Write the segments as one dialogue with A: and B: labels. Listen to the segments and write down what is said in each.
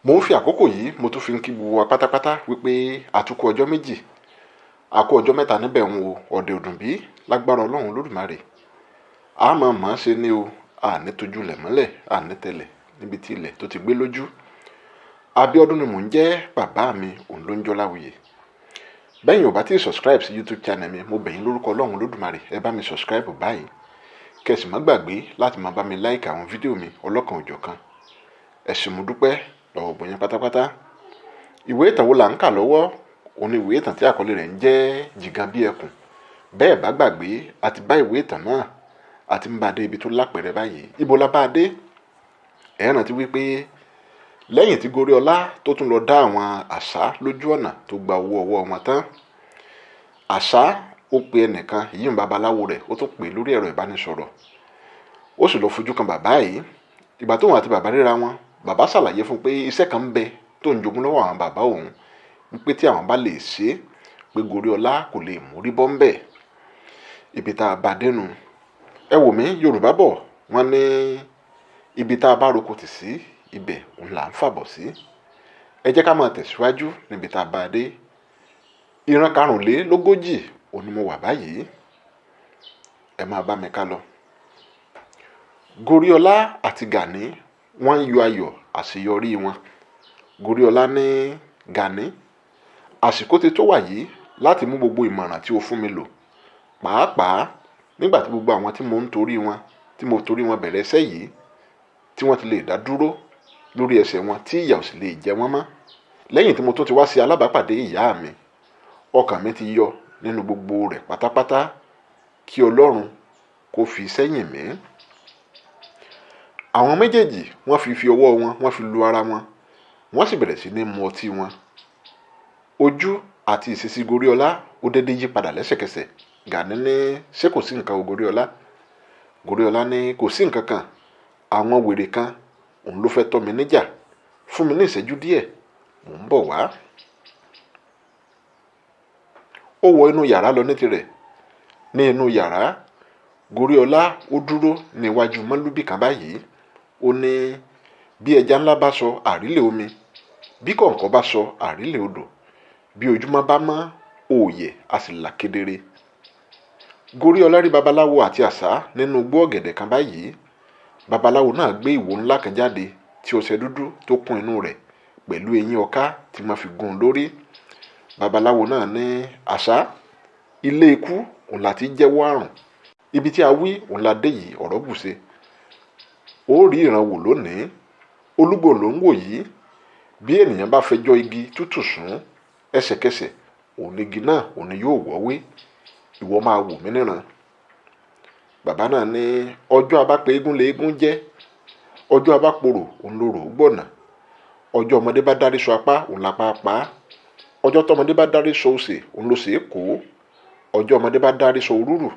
A: Mo ń fi àkókò yìí, mo tún fi ń kí gbogbo wa pátápátá wípé àtúkù ọjọ́ 2, àkó ọjọ́ 3 níbẹ̀ ń wo ọ̀dẹ̀ òdùn bí lágbára Ọlọ́run Olódùmarè. A máa mọ̀ ọ́n ṣe ni o, a ní tójú lẹ̀ mọ́lẹ̀, a ní tẹ̀lẹ̀ níbi tí ilẹ̀ tó ti gbé lójú. Abíọ́dún ni mò ń jẹ́, bàbá mi òun ló ń jọ́ Láwuyè. Bẹ́yìn ò bá tí subscribe sí YouTube channel mi, mo bẹ̀ yín lórúkọ Ọlọ́run Olódùmarè, ẹ bá mi subscribe báyìí. Kẹ́ sì má gbàgbé láti máa bá mi like àwọn fídíò mi ọlọ́kan òjọ̀kan. Ẹ ṣé, mo dúpẹ́ lọ́wọ́ gbogbo yín pátápátá. Ìwé ìtàn wo là ń kà lọ́wọ́? Òun ni ìwé ìtàn tí àkọlé rẹ̀ ń jẹ́ Jìgan bí ẹkùn. Bẹ́ẹ̀ bá gbàgbé, a ti bá ìwé ìtàn náà, a ti ń bá a dé ibi tó lápẹẹrẹ báyìí. Ibo la bá a dé? Ẹ rántí wípé lẹ́yìn tí Goríọlá tó tún lọ dá àwọn àṣá lójú ọ̀nà tó gba owó ọwọ́ wọn tán, àṣá ó pe ẹnìkan, ìyí ń babaláwo rẹ̀, ó tún pè lórí ẹ̀rọ ìbánisọ̀rọ̀. Ó sì lọ fojú kan bàbá yìí. Ìgbà tóun àti bàbá ríra wọn, bàbá ṣàlàyé fún un pé iṣẹ́ kan ń bẹ tó ń jogún lọ́wọ́ àwọn bàbá òun, wípé tí àwọn bá lè ṣe é, pé Goríọlá kò lè mórí bọ́ ńbẹ̀. Ibi tá a bá dénú. Ẹ wò mí, Yorùbá bọ̀, wọ́n ní ibi tá a bá roko tì sí, ibẹ̀ òun là ń fàbọ̀ sí. Ẹ jẹ́ ká máa tẹ̀síwájú níbi tá a bá dé. Ìran 45 òun ni mo wà báyìí. Ẹ máa bá mi ká lọ. Goríọlá àti Gani wọ́n ń yọ ayọ̀ àṣeyọrí wọn. Goríọlá ní, Gani, àsìkò ti tó wà yìí láti mú gbogbo ìmọ̀ràn tí o fún mi lò. Pàápàá nígbà tí gbogbo àwọn tí mo ń torí wọn, tí mo torí wọn bẹ̀rẹ̀ iṣẹ́ yìí, tí wọ́n ti lè dá dúró lórí ẹsẹ̀ wọn tí ìyà ò sì lè jẹ wọ́n mọ́. Lẹ́yìn tí mo tún ti wá sí alábàápàdé ìyá mi, ọkàn mi ti yọ nínú gbogbo rẹ̀ pátápátá. Kí Ọlọ́run kó fi sẹ́yìn mí. Àwọn méjèèjì wọ́n fi ọwọ́ wọn, wọ́n fi lu ara wọn, wọ́n sì bẹ̀rẹ̀ sí ní mu ọtí wọn. Ojú àti ìṣesí Goríọlá ó dédé yí padà lẹ́sẹ̀kẹsẹ̀. Gani ní, ṣé kò sí nǹkan o Goríọlá? Goríọlá ní kò sí nǹkan kan. Àwọn wèrè kan òun ló fẹ́ tọ́ mi níjà. Fún mi ní ìṣẹ́jú díẹ̀, mò ń bọ̀ wá. Ó wọ inú yàrá lọ ní tirẹ̀. Ní inú yàrá, Goríọlá ó dúró níwájú mọ́lúbì kan báyìí. Ó ní bí ẹja ńlá bá sọ àrílẹ̀ omi, bí kọ̀ǹkọ̀ bá sọ àrílẹ̀ odò, bí ojúmọ́ bá mọ́, òòyẹ̀ á sì là kedere. Goríọlá rí babaláwo àti àṣá nínú igbó ọ̀gẹ̀dẹ̀ kan báyìí. Babaláwo náà gbé ìwo ńlá kan jáde tí ọṣẹ dúdú tó kún inú rẹ̀ pẹ̀lú eyín ọká tí wọ́n fi gún un lórí. Babaláwo náà ní, àṣá, ilé ikú òun la ti jẹ́wọ́ àrùn. Ibi tí a wí òun la dé yìí, ọ̀rọ̀ bùṣe. Ó rí ìran wò lónìí. Olúgbò ló ń wò yìí. Bí ènìyàn bá fẹjọ́ igi tútù sùn, ẹsẹ̀kẹsẹ̀ òun igi náà òun ni yóò wọ́wé. Ìwọ máa wò mí níran. Bàbá náà ní ọjọ́ a bá pe eégún lé eégún jẹ́, ọjọ́ a bá porò òun ló rò ó gbọ̀nà. Ọjọ́ ọmọdé bá dárí sọ apá òun lápá pa á. Ọjọ́ tọmọdé bá dárí sọ òsè òun ló ṣe é kó. Ọjọ́ ọmọdé bá dárí sọ òrúrù,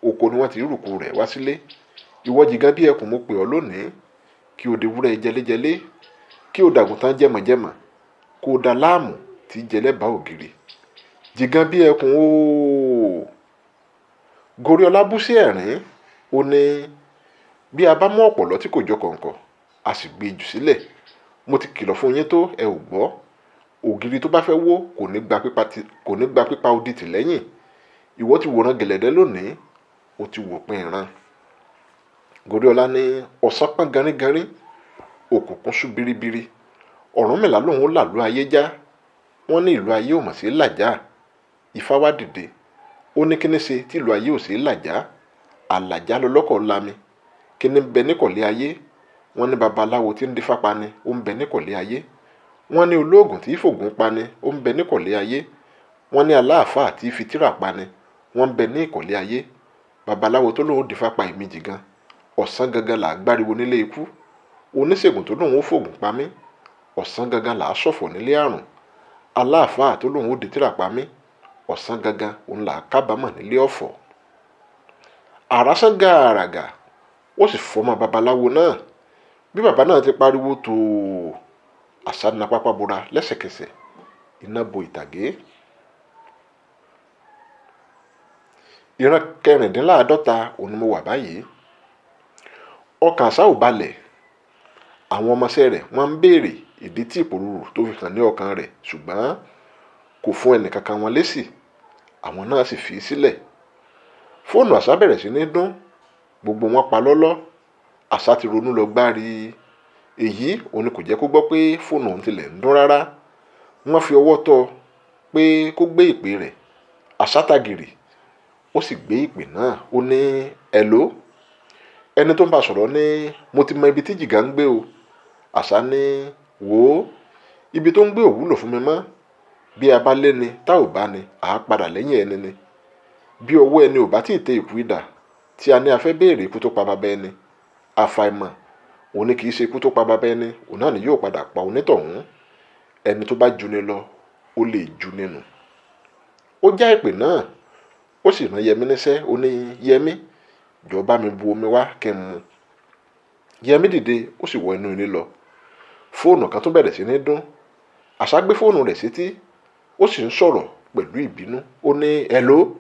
A: oko ni wọ́n ti rúkú rẹ̀ wá sílé. Ìwọ Jìgan bí ẹkùn, mo pè ọ́ lónìí. Kí o dewúrẹ́ jẹléjẹlé, kí o dàgùntàn jẹmọ̀jẹmọ̀, kó o da láàmú tí jẹlẹ́bàá ògiri. Jìgan bí ẹkùn ooo. Goríọlá bú sí ẹ̀rín. Ó ní bí a bá mú ọ̀pọ̀lọ́ tí kò jọ kọ̀ǹkọ̀, a sì gbé e jù sílẹ̀. Mo ti kìlọ̀ fún yín tó, ẹ ò gbọ́. Ògiri tó bá fẹ́ wó kò ní gba pípa odi tì lẹ́yìn. Ìwọ ti wòran gẹ̀lẹ̀dẹ́ lónìí, o ti wò pin ìran. Goríọlá ní ọ̀sán pọ́n garígarí, òkùnkùn ṣú biribiri. Ọ̀rúnmìlà lòun ó làlú ayé já. Wọ́n ní ìlú ayé ò mọ̀ sí làjá. Ifá wá dìde. Ó ní kíní ṣe tí ìlú ayé ò sí làjá. Àlàjá lọlọ́kọ̀ lami. Kíní ń bẹ níkọ̀lé ayé? Wọ́n ní babaláwo tí ń dífá pani, ó ń bẹ níkọ̀lé ayé. Wọ́n ní olóògùn tí fògùn pani, ó ń bẹ níkọ̀lé ayé. Wọ́n ní aláàfáà tí fi tírà pani, wọ́n ń bẹ ní ìkọ̀lé ayé. Babaláwo tó lóun ó dífá pa èmi Jìgan, ọ̀sán gangan là á gbáriwo nílé ikú. Oníṣègùn tó lóun ó fògùn pa mí, ọ̀sán gangan là á ṣọ̀fọ̀ nílé àrùn. Aláàfáà tó lóun ó di tírà pa mí, ọ̀sán gangan òun là á kábàámọ̀ nílé ọ̀fọ̀. Àrá sán gàràgà, ó sì fọ́ mọ́ babaláwo náà. Bí bàbá náà ti pariwo tóò, àṣá na pápá bora lẹ́sẹ̀kẹsẹ̀, iná bo ìtàgé. Ìran 46 òun ni mo wà báyìí. Ọkàn àṣá ò balẹ̀. Àwọn ọmọọṣẹ́ rẹ̀ wọ́n ń béèrè ìdí tí ìpòrúurú tó fi hàn ní ọkàn rẹ̀, ṣùgbọ́n kò fún ẹnìkankan wọn lésì. Àwọn náà sì fi í sílẹ̀. Fóònù Àṣá bẹ̀rẹ̀ sí ní dún. Gbogbo wọn pa lọ́lọ́. Àṣá ti ronú lọ gbárí. Èyí òun ni kò jẹ́ kó gbọ́ pé fóònù òun tilẹ̀ ń dún rárá. Wọ́n fi ọwọ́ tọ́ ọ pé kó gbé ìpè rẹ̀. Àṣá tagìrì, ó sì gbé ìpè náà. Ó ní "Hello?" Ẹni tó ń bá sọ̀rọ̀ ní, "Mo ti mọ ibi tí Jìgá ń gbé o." Àṣá ní, "Wò ó, ibi tó ń gbé ò wúlò fún mi mọ́. Bí a bá lé ni tá ò bá ni, à á padà lẹ́yìn ẹni ni. Bí ọwọ́ ẹni ò bá tí ì tẹ ìkú idà tí a ní a fẹ́ béèrè ikú tó pa baba ẹni, àfàìmọ̀ òun ni kì í ṣe ikú tó pa baba ẹni, òun náà ni yóò padà pa onítọ̀hún. Ẹni tó bá juni lọ, ó lè juni nù." Ó já ìpè náà, ó sì rán Yẹmí níṣẹ́. Ó ní, "Yẹmí, jọ̀ọ́ bá mi bu omi wá kí n mu." Yẹmí dìde, ó sì wọ inú ilé lọ. Fóònù kan tún bẹ̀rẹ̀ sí ní dún. Àṣá gbé fóònù rẹ̀ sétí, ó sì ń sọ̀rọ̀ pẹ̀lú ìbínú. Ó ní, "Hello?"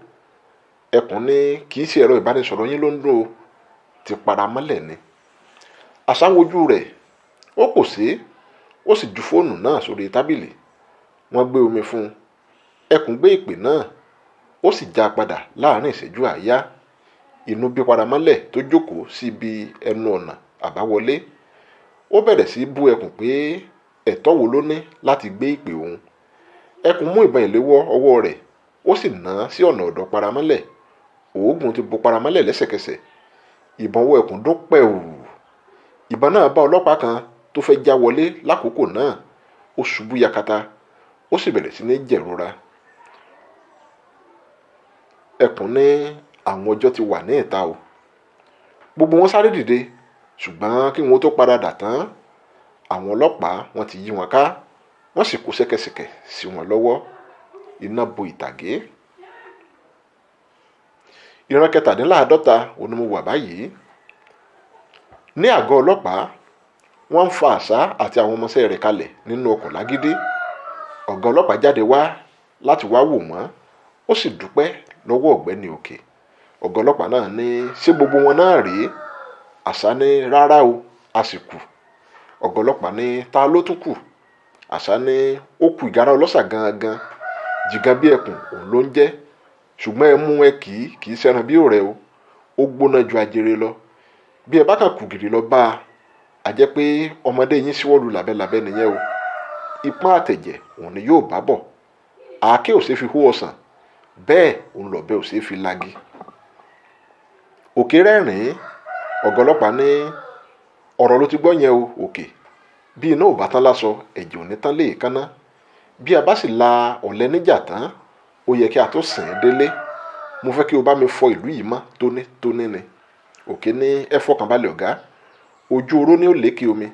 A: Ẹkùn ní, "Kì í ṣe ẹ̀rọ ìbánisọ̀rọ̀ yín ló ń dún o, ti paramọ́lẹ̀ ni." Àṣá wojú rẹ̀, ó pòṣé, ó sì ju fóònù náà sórí tábìlì. Wọ́n gbé omi fún un. Ẹkùn gbé ìpè náà, ó sì já a padà láàrin ìṣẹ́jú àáyá. Inú bí paramọ́lẹ̀ tó jókòó sí ibi ẹnu ọ̀nà àbáwọlé. Ó bẹ̀rẹ̀ sí í bú ẹkùn pé ẹ̀tọ́ wo ló ní láti gbé ìpè òun. Ẹkùn mú ìbọn ìléwọ́ ọwọ́ rẹ̀, ó sì ná sí ọ̀nà ọ̀dọ̀ paramọ́lẹ̀. Òógùn ti bo paramọ́lẹ̀ lẹ́sẹ̀kẹsẹ̀. Ìbọn ọwọ́ ẹkùn dún pẹ̀ù. Ìbọn náà bá ọlọ́pàá kan tó fẹ́ já wọlé lákòókò náà. Ó ṣubú yakata, ó sì bẹ̀rẹ̀ sí ní jẹ̀rora. Ẹkùn ní àwọn ọjọ́ ti wà ní ìta o. Gbogbo wọn sáré dìde, ṣùgbọ́n kí wọn tó paradà tán, àwọn ọlọ́pàá wọn ti yí wọn ká, wọ́n sì kó ṣẹ̀kẹ̀ṣẹ̀kẹ̀ sí wọn lọ́wọ́. Iná bo ìtàgé. Ìran 47 òun ni mo wà báyìí. Ní àgọ́ ọlọ́pàá, wọ́n ń fa Àṣá àti àwọn ọmọọṣẹ́ rẹ̀ kalẹ̀ nínú ọkọ̀ lágídí. Ọ̀gá ọlọ́pàá jáde wá láti wá wò wọ́n, ó sì dúpẹ́ lọ́wọ́ ọ̀gbẹ́ni Òkè. Ọ̀gá ọlọ́pàá náà ní, "Ṣé gbogbo wọn náà rèé?" Àṣá ní, "Rárá o, a sì kù." Ọ̀gá ọlọ́pàá ní, "Ta ló tún kù?" Àṣá ní, "Ó kù ìgárá ọlọ́ṣà gangan. Jìgàn bí ẹkùn òun ló ń jẹ́. Ṣùgbọ́n ẹ mú ẹ kì í ṣẹran bí òrẹ́ o. Ó gbóná ju ajere lọ. Bí ẹ bá kàn kù gìrì lọ bá a, a jẹ́ pé ọmọdé yín síwọ́ lu làbẹ́làbẹ́ nìyẹn o. Ipọ́n àtẹ̀jẹ̀ òun ni yóò bá bọ̀. Àáké ò ṣeé fi hó ọsàn, bẹ́ẹ̀ òun lọ̀bẹ ò ṣeé fi lagi." Òkè rẹ́rìn-ín. Ọ̀gá ọlọ́pàá ní, "Ọ̀rọ̀ ló ti gbọ́ yẹn o, Òkè. Bí iná ò bá tán lásọ, ẹ̀jẹ̀ ò ní tán lé èékánná. Bí a bá sì la ọ̀lẹ níjà tán, ó yẹ kí a tó sìn ín délé. Mo fẹ́ kí o bá mi fọ ìlú yìí mọ́ tónítóní ni." Òkè ní, "Ẹ fọkàn balẹ̀ ọ̀gá. Ojú oró ni ó lékè omi,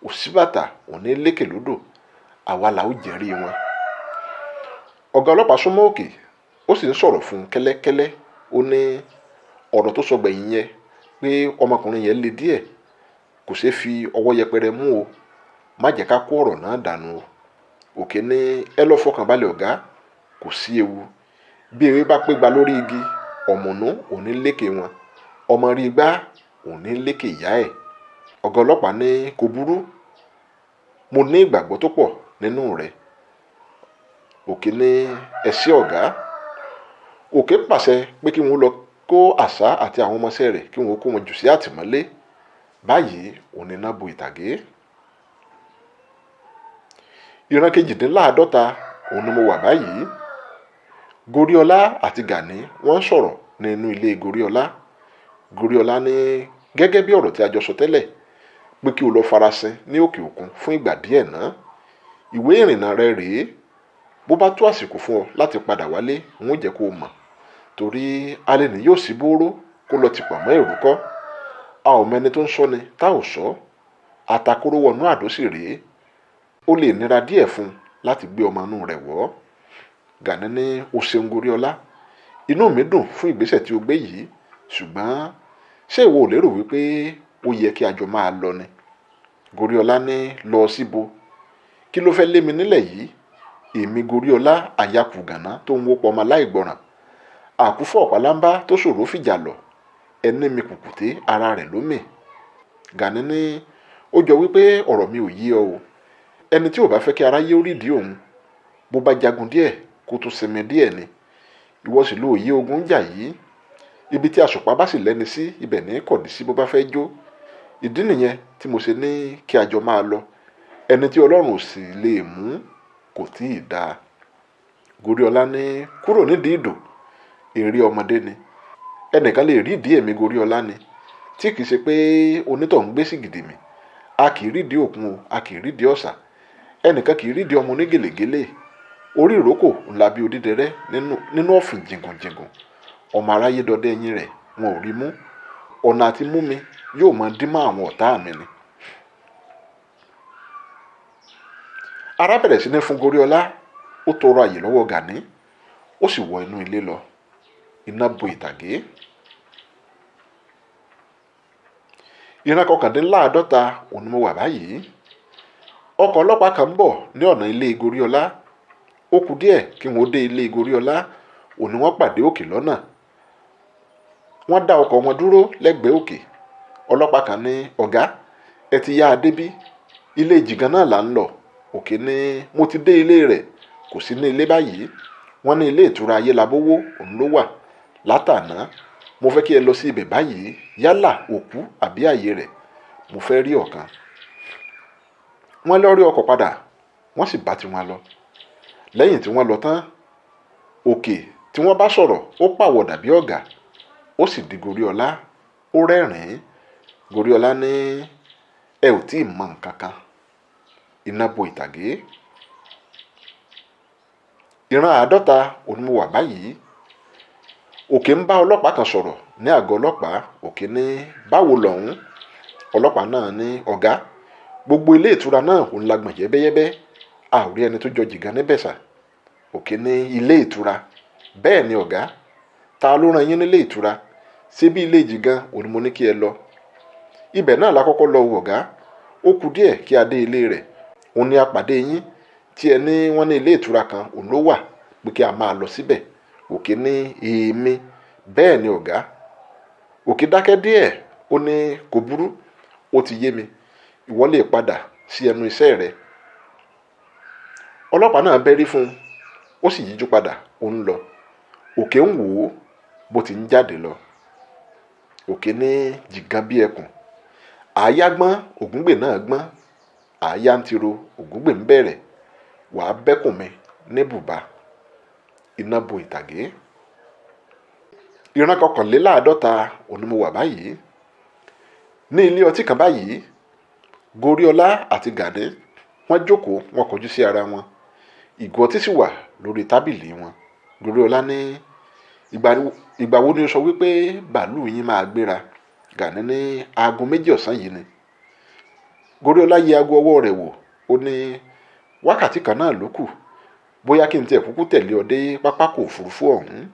A: òsínbàtà ò ní lékè lódò. Àwa là ó jẹ́rìí wọn." Ọ̀gá ọlọ́pàá súnmọ́ Òkè, ó sì ń sọ̀rọ̀ fún un kẹ́lẹ́kẹ́lẹ́. Ó ní, "Ọ̀rọ̀ tó sọ gbẹ̀yìn yẹn pé ọmọkùnrin yẹn le díẹ̀, kò ṣeé fi ọwọ́ yẹpẹrẹ mú o. Má jẹ́ ká kó ọ̀rọ̀ náà dànù o." Òkè ní, "Ẹ lọ fọkàn balẹ̀ ọ̀gá, kò sí ewu. Bí ewé bá pégbá lórí igi, ọ̀mùnú ò ní lékè wọn. Ọmọ rí igbá ò ní lékè ìyá ẹ̀." Ọ̀gá ọlọ́pàá ní, "Kò burú. Mo ní ìgbàgbọ́ tó pọ̀ nínú rẹ̀." Òkè ní, "Ẹ ṣé ọ̀gá." Òkè pàṣẹ pé kí wọ́n lọ kó Àṣá àti àwọn ọmọọṣẹ́ rẹ̀, kí wọ́n kó wọn jù sí àtìmọ́lé. Báyìí òun ni iná bo ìtàgé. Ìran 48 òun ni mo wà báyìí. Goríọlá àti Gàní wọ́n ń sọ̀rọ̀ nínú ilé Goríọlá. Goríọlá ní, "Gẹ́gẹ́ bí ọ̀rọ̀ tí a jọ sọ tẹ́lẹ̀ pé kí o lọ farasin ní òkè òkun fún ìgbà díẹ̀ náà. Ìwé ìrìnnà rẹ rèé. Bó bá tó àsìkò fún ọ láti padà wálé, n ó jẹ́ kó o mọ̀. Torí alẹ́ ni yóò sí bóró kó lọ tìpọ̀ mọ́ èrúkọ́. A ò mọ ẹni tó ń sọ ni tá ò sọ. Atakóró wọnú àdó sì rèé. Ó lè nira díẹ̀ fún un láti gbé ọmọ inú rẹ̀ wọ́." Gàní ní, "O ṣeun Goríọlá. Inú mi dùn fún ìgbésẹ̀ tí o gbé yìí, ṣùgbọ́n ṣé ìwọ ò lérò wípé ó yẹ kí a jọ máa lọ ni?" Goríọlá ní, "Lọ síbo? Kí ló fẹ́ lé mi nílẹ̀ yìí? Èmi Goríọlá àyàkù gànà tó ń wópọ̀ ọmọ aláìgbọràn. Àkúfọ̀ ọ̀pálámbá tó ṣòro fìjà lọ. Ẹni mi kùkùté ara rẹ̀ ló mì." Gàní ní, "Ó jọ wípé ọ̀rọ̀ mi ò yé ọ o. Ẹni tí ò bá fẹ́ kí aráyé ó rídìí òun, bó bá jagun díẹ̀ kó tún sinmi díẹ̀ ni. Ìwọ sì lo òye ogun ń jà yìí. Ibi tí àsùpá bá sì lẹ́ni sí, ibẹ̀ ní kọ̀dí sí bó bá fẹ́ jó. Ìdí nìyẹn tí mo ṣe ní kí a jọ máa lọ. Ẹni tí Ọlọ́run ò sì lè mú kò tí ì dáa. Goríọlá ní kúrò nídìí ìdò, eré ọmọdé ni. Ẹnìkan lè rí ìdí èmi Goríọlá ni, tí kì í ṣe pé onítọ̀hún gbé sìgìdì mì. A kì í rídìí òkun o, a kì í rídìí ọ̀sà. Ẹnìkan kì í rídìí ọmọ onígèlègélè. Orí ìrókò ńlá bí odídẹrẹ́ nínú ọ̀fìn jìngùnjìngùn. Ọmọ aráyé dọdẹ eyín rẹ̀, wọn ò rí mú. Ọ̀nà àti mú mi yóò mọ dín mọ́ àwọn ọ̀tá mi ni. Ara bẹ̀rẹ̀ sí ní fún Goríọlá, ó tọrọ àyè lọ́wọ́ Gani, ó sì wọ inú ilé lọ. Iná bo ìtàgé. Ìran 49 òun ni mo wà báyìí. Ọkọ̀ ọlọ́pàá kan ń bọ̀ ní ọ̀nà ilé Goríọlá. Ó kù díẹ̀ kí wọ́n dé ilé Goríọlá, òun ni wọ́n pàdé Òkè lọ́nà. Wọ́n dá ọkọ̀ wọn dúró lẹ́gbẹ̀ẹ́ Òkè. Ọlọ́pàá kan ní, ọ̀gá, ẹ ti yá a débí. Ilé Jìgan náà là ń lọ. Òkè ní, mo ti dé ilé rẹ̀, kò sí ní ilé báyìí. Wọ́n ní ilé ìtura Ayélabówó òun ló wà látàná. Mo fẹ́ kí ẹ lọ sí ibẹ̀ báyìí, yálà òkú àbí ààyè rẹ̀. Mo fẹ́ rí ọ̀kan. Wọ́n lọ rí ọkọ̀ padà, wọ́n sì bá tiwọn lọ. Lẹ́yìn tí wọ́n lọ tán, Òkè tí wọ́n bá sọ̀rọ̀ ó pàwọ̀dà bí ọ̀gá, ó sì di Goríọlá, ó rẹ́rìn-ín. Goríọlá ní, ẹ ò tí ì mọ nǹkan kan. Iná bo ìtàgé. Ìran 50 òun ni mo wà báyìí. Òkè ń bá ọlọ́pàá kan sọ̀rọ̀ ní àgọ́ ọlọ́pàá. Òkè ní, báwo lọ̀hún? Ọlọ́pàá náà ní, ọ̀gá, gbogbo ilé ìtura náà òun la gbọ̀n yẹ́bẹ́yẹ́bẹ́. A ò rí ẹni tó jọ Jìgan níbẹ̀ sà. Òkè ní, ilé ìtura? Bẹ́ẹ̀ ni ọ̀gá. Ta ló rán yín nílé ìtura? Ṣé bí ilé Jìgan òun ni mo ní kí ẹ lọ? Ibẹ̀ náà la kọ́kọ́ lọ wo ọ̀gá. Ó kù díẹ̀ kí a dé ilé rẹ̀. Òun ni a pàdé yín tí ẹ ní wọ́n ní ilé ìtura kan òun ló wà pé kí a máa lọ síbẹ̀. Òkè ní, èmi? Bẹ́ẹ̀ ni ọ̀gá. Òkè dákẹ́ díẹ̀, ó ní kò burú, ó ti yé mi. Ìwọ lè padà sí ẹnu iṣẹ́ rẹ. Ọlọ́pàá náà bẹ́rí fún un, ó sì yíjú padà, ó ń lọ. Òkè ń wò ó bó ti ń jáde lọ. Òkè ní Jìgan bí ẹkùn. Àáyá gbọ́n, Ògúngbè náà gbọ́n. Àáyá ń tiro, Ògúngbè ń bẹ̀rẹ̀. Wàá bẹ́kùn mi ní bùbá. Iná bo ìtàgé. Ìran 51 òun ni mo wà báyìí. Ní ilé ọtí kan báyìí, Goríọlá àti Gani wọ́n jókòó, wọ́n kọjú sí ara wọn. Ìgò ọtí sì wà lórí tábìlì wọn. Goríọlá ní, ìgbà wo ni o sọ wípé bàálù yín máa gbéra? Gani ní aago 2 ọ̀sán yìí ni. Goríọlá yẹ aago ọwọ́ rẹ̀ wò, ó ní wákàtí kan náà ló kù. Bóyá kí n tiẹ̀ kúkú tẹ̀lé ọ dé pápákọ̀ òfurufú ọ̀hún.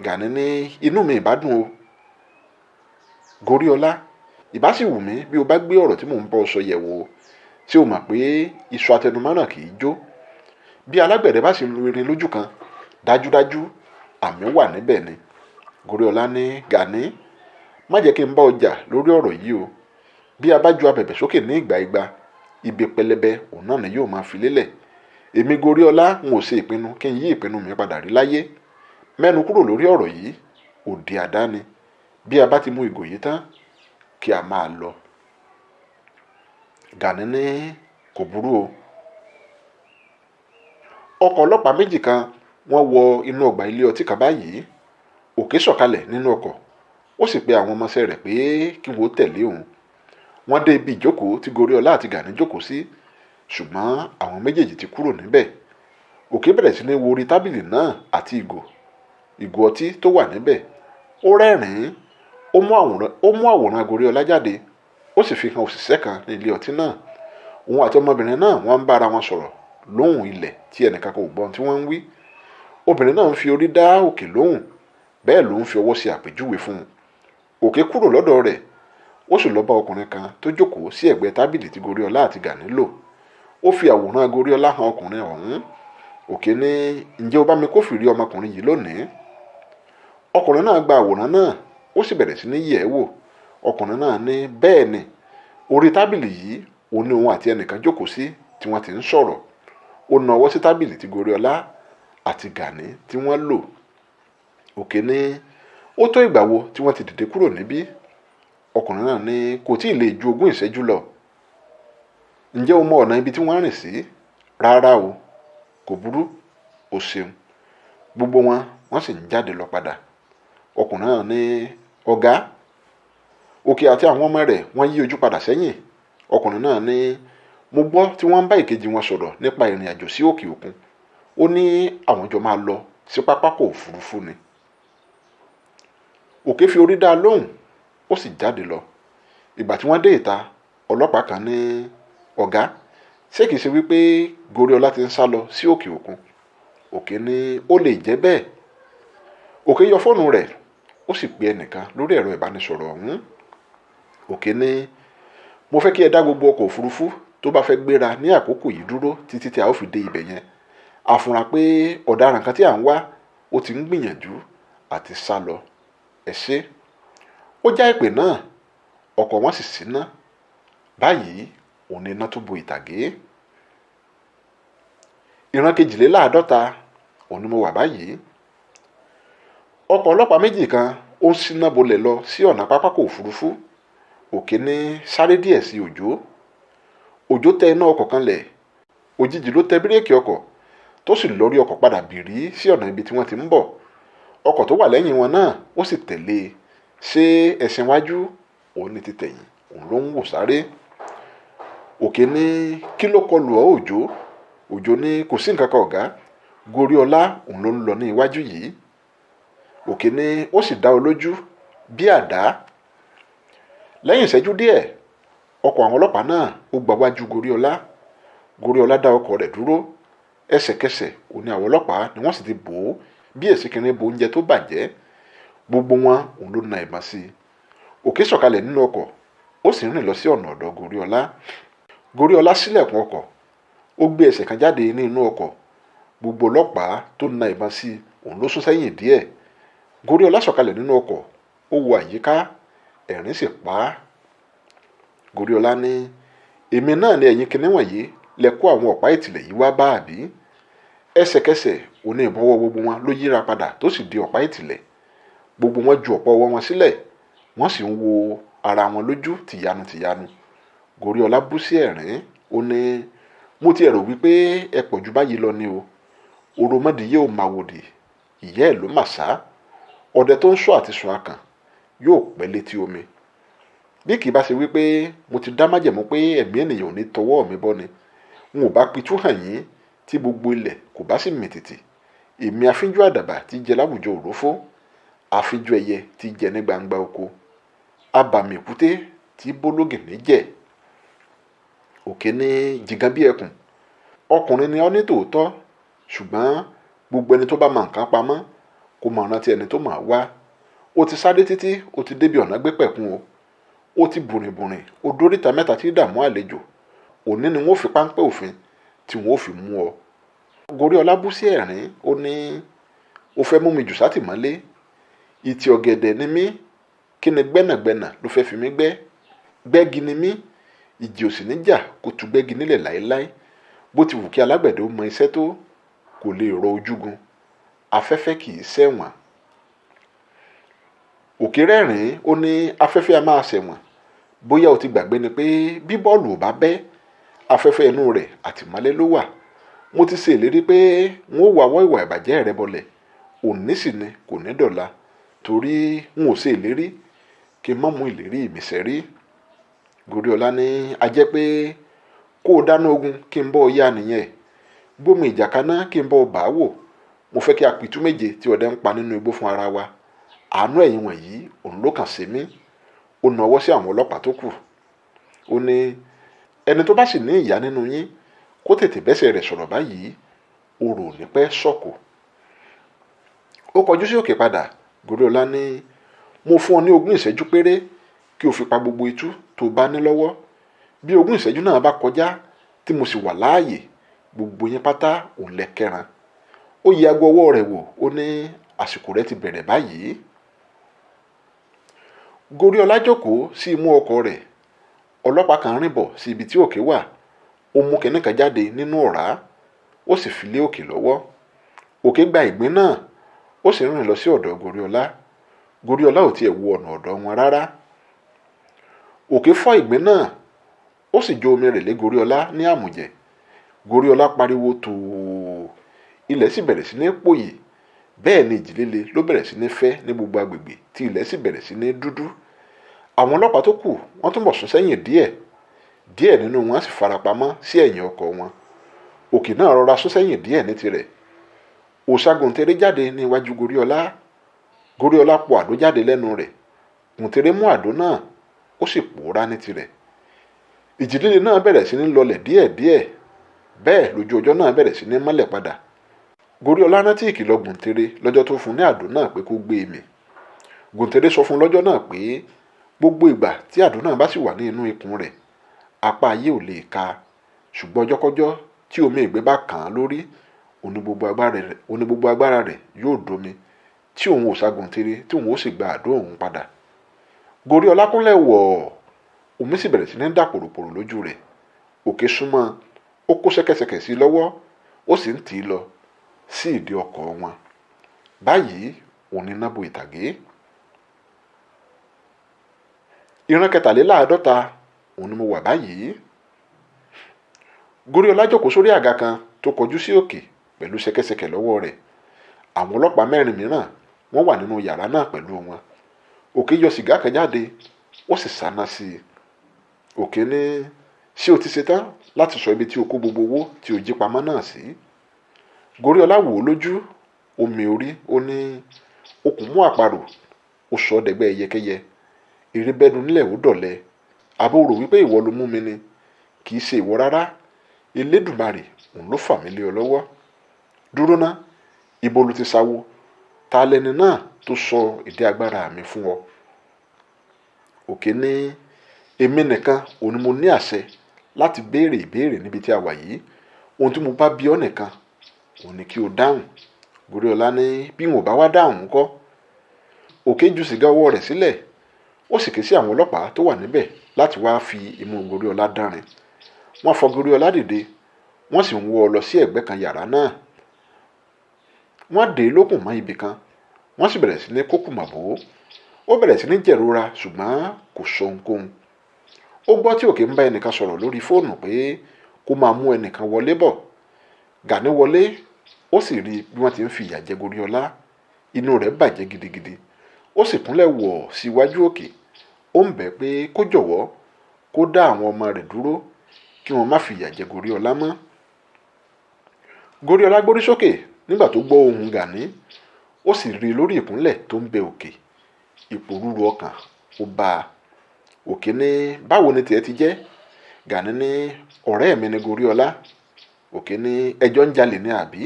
A: Gani ní inú mi ìbá dùn o. Goríọlá, ìbá sì wù mí bí o bá gbé ọ̀rọ̀ tí mò ń bọ́ sọ yẹ̀ wò. Ṣé o mọ̀ pé iṣu atẹnumọ́ràn kì í jó? Bí alágbẹ̀dẹ bá sì lu irin lójú kan, dájúdájú àmì wà níbẹ̀ ni. Goríọlá ní, Gani, má jẹ́ kí n bá ọ jà lórí ọ̀rọ̀ yìí o. Bí a bá ju abẹ̀bẹ̀ sókè ní ìgbà igba, ibi pẹlẹbẹ òun náà ni yóò máa fi lélẹ̀. Èmi Goríọlá n ò ṣe ìpinnu kí n yí ìpinnu mi padà rí láyé. Mẹ́nu kúrò lórí ọ̀rọ̀ yìí, òdì àdáni. Bí a bá ti mú ìgò yìí tán, kí a máa lọ. Gani ní kò burú o. Ọkọ̀ ọlọ́pàá méjì kan wọ́n wọ inú ọgbà ilé ọtí kan báyìí. Òkè sọ̀kalẹ̀ nínú ọkọ̀, ó sì pe àwọn ọmọọṣẹ́ rẹ̀ pé kí wọ́n tẹ̀lé òun. Wọ́n dé ibi ìjókòó tí Goríọlá àti Gani jókòó sí, ṣùgbọ́n àwọn méjèèjì ti kúrò níbẹ̀. Òkè bẹ̀rẹ̀ sí ní wo orí tábìlì náà àti ìgò ọtí tó wà níbẹ̀. Ó rẹ́rìn-ín, ó mú àwòrán Goríọlá jáde, ó sì fi hàn òṣìṣẹ́ kan ní ilé ọtí náà. Òun àti ọmọbìnrin náà wọ́n ń bá ara wọn sọ̀rọ̀ lóhùn ilẹ̀ tí ẹnìkan kò gbọ́ tí wọ́n ń wí. Obìnrin náà ń fi orí dá Òkè lóhùn, bẹ́ẹ̀ ló ń fi ọwọ́ ṣe àpèjúwe fún un. Òkè kúrò lọ́dọ̀ rẹ̀, ó sì lọ bá ọkùnrin kan tó jókòó sí ẹ̀gbẹ́ tábìlì tí Goríọlá àti Gani lò. Ó fi àwòrán Goríọlá hàn ọkùnrin ọ̀hún. Òkè ní, ǹjẹ́ o bá mi kófìrí ọmọkùnrin yìí lónìí? Ọkùnrin náà gba àwòrán náà, ó sì bẹ̀rẹ̀ sí ní yẹ̀ ẹ́ wò. Ọkùnrin náà ní, bẹ́ẹ̀ ni, orí tábìlì yìí òun ni òun àti ẹnìkan jókòó sí tí wọ́n ti ń sọ̀rọ̀. Ó na ọwọ́ sí tábìlì tí Goriola àti Gani tí wọ́n lò. Òkè ní ó tó ìgbà wo tí wọ́n ti dìde kúrò níbí? Ọkùnrin náà ní kò tí ì lè ju 20 ìṣẹ́jú lọ. Ǹjẹ́ o mọ ọ̀nà ibi tí wọ́n rìn sí? Rárá o. Kò burú, o ṣeun. Gbogbo wọn wọ́n sì ń jáde lọ padà. Ọkùnrin náà ní ọ̀gá. Òkè àti àwọn ọmọ rẹ̀ wọ́n yí ojú padà sẹ́yìn. Ọkùnrin náà ní mo gbọ́ tí wọ́n ń bá ìkejì wọn sọ̀rọ̀ nípa ìrìn àjò sí òkè òkun. Ó ní àwọn jọ máa lọ sí pápákọ̀ òfurufú ni. Òkè fi orí dá lóhùn, ó sì jáde lọ. Ìgbà tí wọ́n dé ìta, ọlọ́pàá kan ní ọ̀gá, ṣé kìí ṣe wípé Goriola ti ń sá lọ sí òkè òkun? Òkè ní ó lè jẹ́ bẹ́ẹ̀. Òkè yọ fóònù rẹ̀, ó sì pe ẹnìkan lórí ẹ̀rọ ìbánisọ̀rọ̀ ọ̀hún. Òkè ní mo fẹ́ kí ẹ dá gbogbo ọkọ̀ òfurufú tó bá fẹ́ gbéra ní àkókò yìí dúró títí tí a ó fi dé ibẹ̀ yẹn. A fura pé ọ̀daràn kan tí à ń wá ó ti ń gbìyànjú àti sá lọ. Ẹ ṣé. Ó já ìpè náà, ọkọ̀ wọn sì ṣíná. Báyìí òun ni iná tó bo ìtàgé. Ìran 52 òun ni mo wà báyìí. Ọkọ̀ ọlọ́pàá méjì kan ó ń ṣíná bolẹ̀ lọ sí ọ̀nà pápákọ̀ òfurufú. Òkè ní sáré díẹ̀ sí Òjó. Òjó tẹ iná ọkọ̀ kan lẹ̀. Òjijì ló tẹ bíréèkì ọkọ̀ tó sì lórí ọkọ̀ padà bìrí sí ọ̀nà ibi tí wọ́n ti ń bọ̀. Ọkọ̀ tó wà lẹ́yìn wọn náà ó sì tẹ̀lé e. Ṣé ẹ̀sìn wájú òun ni ti tẹ̀yìn, òun ló ń wò sáré. Òkè ní kí ló kọlù ọ́ Òjó? Òjó ní kò sí nǹkan kan ọ̀gá. Goriola òun ló ń lọ ní iwájú yìí. Òkè ní ó sì dá ọ lójú bí àdá. Lẹ́yìn ìṣẹ́jú díẹ̀, ọkọ̀ àwọn ọlọ́pàá náà ó gba wájú Goriola. Goriola dá ọkọ̀ rẹ̀ dúró. Ẹsẹ̀kẹsẹ̀ òun ni àwọn ọlọ́pàá ni wọ́n sì ti bò ó bí èsìkìrín bo oúnjẹ tó bàjẹ́. Gbogbo wọn òun ló na ìbọn sí i. Òkè sọ̀kalẹ̀ nínú ọkọ̀, ó sì ń rìn lọ sí ọ̀nà ọ̀dọ̀ Goriola. Goriola ṣílẹ̀kùn ọkọ̀, ó gbé ẹsẹ̀ kan jáde ní inú ọkọ̀. Gbogbo ọlọ́pàá tó na ìbọn sí i òun ló sún sẹ́yìn díẹ̀. Goriola sọ̀kalẹ̀ nínú ọkọ̀, ó wo àyíká, ẹ̀rín sì pa á. Goriola ní èmi náà ni ẹ̀yin kinní wọ̀nyí lẹ kó àwọn ọ̀pá ìtìlẹ̀ yìí wá bá àbí? Ẹsẹ̀kẹsẹ̀ òun ni ìbọn ọwọ́ gbogbo wọn ló yíra padà tó sì di ọ̀pá ìtìlẹ̀. Gbogbo wọn ju ọ̀pọ̀ ọwọ́ wọn sílẹ̀, wọ́n sì ń wo ara wọn lójú tìyanu tìyanu. Goriola bú sí ẹ̀rín, ó ní mo ti rò wípé ẹ pọ̀ ju báyìí lọ ni o. Òròmọdìyẹ ò màwòdì, ìyá ẹ̀ ló mà sá. Ọdẹ tó ń ṣọ́ àti sun akàn yóò pẹ́ létí omi. Bí kì í bá ṣe wípé mo ti dá májẹ̀mú pé ẹ̀mí ènìyàn ò ní tọwọ́ mi bọ́ ni, n ò bá pitú hàn yín tí gbogbo ilẹ̀ kò bá sì mìtìtì. Èmi afínjú àdàbà tí jẹ láwùjọ òrófó, afínjú ẹyẹ tí jẹ ní gbangba oko, abàmì èkúté tí bólógìní jẹ. Òkè ní jìgàn bí ẹkùn. Ọkùnrin ni ọ́ ní tòótọ́, ṣùgbọ́n gbogbo ẹni tó bá mọ nǹkan pamọ́ kó mọ rántí ẹni tó mọ̀ wá. Ó ti sáré títí, ó ti débi ọ̀nà gbé pẹ̀kun o. Ó ti bùrìnbùrìn, ó dóríta mẹ́ta tí dààmú àlejò. Òní ni wọ́n fi páńpẹ́ òfin tí wọ́n ó fi mú ọ. Goriola bú sí ẹ̀rín, ó ní ó fẹ́ mú mi jù sátìmọ́lé. Ìtì ọ̀gẹ̀dẹ̀ ni mí, kí ni gbẹ́nàgbẹ́nà ló fẹ́ fi mí gbẹ́? Gbẹ́gi ni mí, ìjì ò sì ní jà kó tu gbẹ́gi nílẹ̀ láéláé. Bó ti wù kí alágbẹ̀dẹ ó mọ iṣẹ́ tó, kò lè rọ ojúgun. Afẹ́fẹ́ kì í ṣẹ̀wọ̀n. Òkè rẹ́rìn-ín, ó ní afẹ́fẹ́ a máa ṣẹ̀wọ̀n. Bóyá o ti gbàgbé ni pé bí bọ́ọ̀lù ò bá bẹ́, afẹ́fẹ́ inú rẹ̀ àtìmọ́lé ló wà. Mo ti ṣe ìlérí pé n ó wáwọ́ ìwà ìbàjẹ́ rẹ bọlẹ̀. Òní sì ni kò ní dọ̀la, torí n ò ṣe ìlérí kí n má mú ìlérí mi ṣẹ rí. Goriola ní a jẹ́ pé kó o dáná ogun kí n bọ́ ọ yá nìyẹn. Gbómi ìjà kaná kí n bọ́ ọ bá wò. Mo fẹ́ kí a pitú méje tí ọdẹ ń pa nínú igbó fún ara wa. Àánú ẹ̀yin wọ̀nyí òun ló kàn ṣe mí. Ó na ọwọ́ sí àwọn ọlọ́pàá tó kù. Ó ní ẹni tó bá sì ní ìyá nínú yín kó tètè bẹ́sẹ̀ rẹ̀ sọ̀rọ̀ báyìí, orò ò ní pẹ́ sọ̀kò. Ó kọjú sí òkè padà. Goriola ní mo fún ọ ní 20 ìṣẹ́jú péré kí o fi pa gbogbo itú tó bá ní lọ́wọ́. Bí 20 ìṣẹ́jú náà bá kọjá tí mo sì wà láàyè, gbogbo yín pátá òun lẹ kẹran. Ó yẹ ago ọwọ́ rẹ̀ wò, ó ní àsìkò rẹ̀ ti bẹ̀rẹ̀ báyìí. Goriola jókòó sí imú ọkọ̀ rẹ̀. Ọlọ́pàá kan rìn bọ̀ sí ibi tí òkè wà. Ó mú kinní kan jáde nínú ọ̀rá, ó sì fi lé Òkè lọ́wọ́. Òkè gba ìgbín náà, ó sì rìn lọ sí ọ̀dọ̀ Goriola. Goriola ò tiẹ̀ wo ọ̀nà ọ̀dọ̀ wọn rárá. Òkè fọ́ ìgbín náà, ó sì jó omi rẹ̀ lé Goriola ní àmùjẹ. Goriola pariwo tòò, ilẹ̀ sì bẹ̀rẹ̀ sí ní pòyì. Bẹ́ẹ̀ ni ìjì líle ló bẹ̀rẹ̀ sí ní fẹ́ ní gbogbo agbègbè, tí ilẹ̀ sì bẹ̀rẹ̀ sí ní dúdú. Àwọn ọlọ́pàá tó kù wọ́n túnbọ̀ sún sẹ́yìn díẹ̀. Díẹ̀ nínú wọn sì farapamọ́ sí ẹ̀yìn ọkọ̀ wọn. Òkè náà rọra sún sẹ́yìn díẹ̀ ní tirẹ̀. Òòṣà jáde ní iwájú Goriola. Goriola pọ àdó jáde lẹ́nu rẹ̀. Gùntèrè mú àdó náà, ó sì pòórá ní tirẹ̀. Ìjì líle náà bẹ̀rẹ̀ sí ní lọlẹ̀ díẹ̀díẹ̀. Bẹ́ẹ̀ lójú ọjọ́ náà bẹ̀rẹ̀ sí ní mọ́lẹ̀ padà. Goriola rántí ìkìlọ̀ Gùntèrè lọ́jọ́ tó fún ní àdó náà pé kó gbé e mì. Gùntèrè sọ fún lọ́jọ́ náà pé gbogbo ìgbà tí àdó náà bá sì wà ní inú ikùn rẹ̀, apá ayé ò lè ka. Ṣùgbọ́n ọjọ́kọ́jọ́ tí omi ìgbín bá kàn án lórí, òní gbogbo agbára rẹ̀ yóò domi, tí òun Òòṣà Gùntèrè tí òun ó sì gba àdó òun padà. Goriola kúnlẹ̀ wọ̀, omi sì bẹ̀rẹ̀ sí ní dà pòròpòrò lójú rẹ̀. Òkè súnmọ́, ó kó ṣẹ́kẹ́ṣẹkẹ̀ sí i lọ́wọ́, ó sì ń tì í lọ sí ìdí ọkọ̀ wọn. Báyìí òun ni iná bo ìtàgé. Ìran 53 òun ni mo wà báyìí. Goriola jókòó sórí àga kan tó kọjú sí òkè pẹ̀lú ṣẹ̀kẹ̀ṣẹ̀kẹ̀ lọ́wọ́ rẹ̀. Àwọn ọlọ́pàá mẹ́rin mìíràn wọ́n wà nínú yàrá náà pẹ̀lú wọn. Òkè yọ sìgá kan jáde, ó sì sáná sí i. Òkè ní, ṣé o ti ṣetán láti sọ ibi tí o kó gbogbo owó tí o jí pamọ́ náà sí? Goriola wò ó lójú, ó mi orí, ó ní okùn mú àparò, ó sọ ọ́ dẹgbẹ́ ẹyẹkẹ́yẹ. Eré bẹ́nu nílẹ̀ ó dọ̀lẹ. Àbó rò wípé ìwọ ló mú mi ni, kì í ṣe ìwọ rárá. Elédùmarè òun ló fà mí lé ọ lọ́wọ́. Dúró ná, ibo lo ti sáwó? Ta lẹni náà tó sọ ìdí agbára mi fún ọ? Òkè ní, èmi nìkan òun ni mo ní àṣẹ láti béèrè ìbéèrè níbi tí a wà yìí. Ohun tí mo bá bi ọ́ nìkan òun ni kí o dáhùn. Goriola ní bí n ò bá wá dáhùn ńkọ́? Òkè ju sìgá ọwọ́ rẹ̀ sílẹ̀, ó sì ké sí àwọn ọlọ́pàá tó wà níbẹ̀ láti wá fi imú Goriola dánrin. Wọ́n fọ Goriola dìde, wọ́n sì ń wọ́ ọ lọ sí ẹ̀gbẹ́ kan yàrá náà. Wọ́n dè é lókùn mọ́ ibì kan, wọ́n sì bẹ̀rẹ̀ sí ní kókùmọ̀ bò ó. Ó bẹ̀rẹ̀ sí ní jẹ̀rora ṣùgbọ́n kò sọ ohunkóhun. Ó gbọ́ tí Òkè ń bá ẹnìkan sọ̀rọ̀ lórí fóònù pé kó máa mú ẹnìkan wọlé bọ̀. Gani wọlé, ó sì rí bí wọ́n ti ń fi ìyà jẹ Goriola. Inú rẹ̀ bàjẹ́ gidigidi. Ó sì kúnlẹ̀ wọ̀ sí iwájú Òkè. Ó ń bẹ̀ pé kó jọ̀wọ́ kó dá àwọn ọmọ rẹ̀ dúró kí wọ́n má fi ìyà jẹ Goriola mọ́. Goriola gbórí sókè nígbà tó gbọ́ ohùn Gani, ó sì rí i lórí ìkúnlẹ̀ tó ń bẹ Òkè. Ìpòrúru ọkàn ó bá a. Òkè ní, báwo ni tiẹ̀ ti jẹ́? Gani ní, ọ̀rẹ́ mi ni Goriola. Òkè ní, ẹjọ́ ń jalè ní àbí?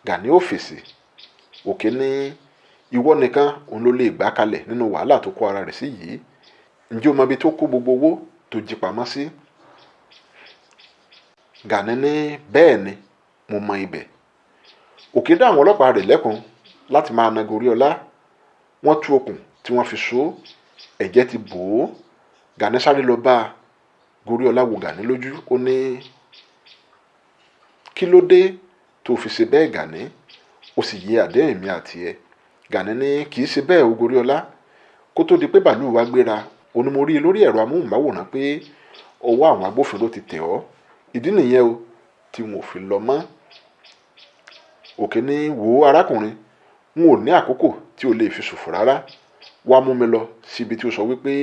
A: Gani ò fèsì. Òkè ní, ìwọ nìkan òun ló lè gbà kalẹ̀ nínú wàhálà tó kó ara rẹ̀ sí yìí. Ǹjẹ́ o mọ ibi tó kó gbogbo owó tó jí pamọ́ sí? Gani ní, bẹ́ẹ̀ ni, mo mọ ibẹ̀. Òkè dá àwọn ọlọ́pàá rẹ̀ lẹ́kun láti máa na Goriola. Wọ́n tú okùn tí wọ́n fi so, ẹ̀jẹ̀ ti bò ó. Gani sáré lọ bá a. Goriola wo Gani lójú, ó ní, kí ló dé tó fi ṣe bẹ́ẹ̀ Gani? Ó sì yẹ àdéhùn mi àti ẹ. Gani ní, kì í ṣe bẹ́ẹ̀ o Goriola. Kó tó di pé bàálù wa gbéra, òun ni mo rí i lórí ẹ̀rọ amóhùnmáwòrán pé ọwọ́ àwọn agbófinró ti tẹ̀ ọ́. Ìdí nìyẹn o tí wọn ò fi lọ mọ́. Òkè ní, wò ó arákùnrin, n ò ní àkókò tí o lè fi ṣòfò rárá. Wá mú mi lọ síbi tí o sọ wípé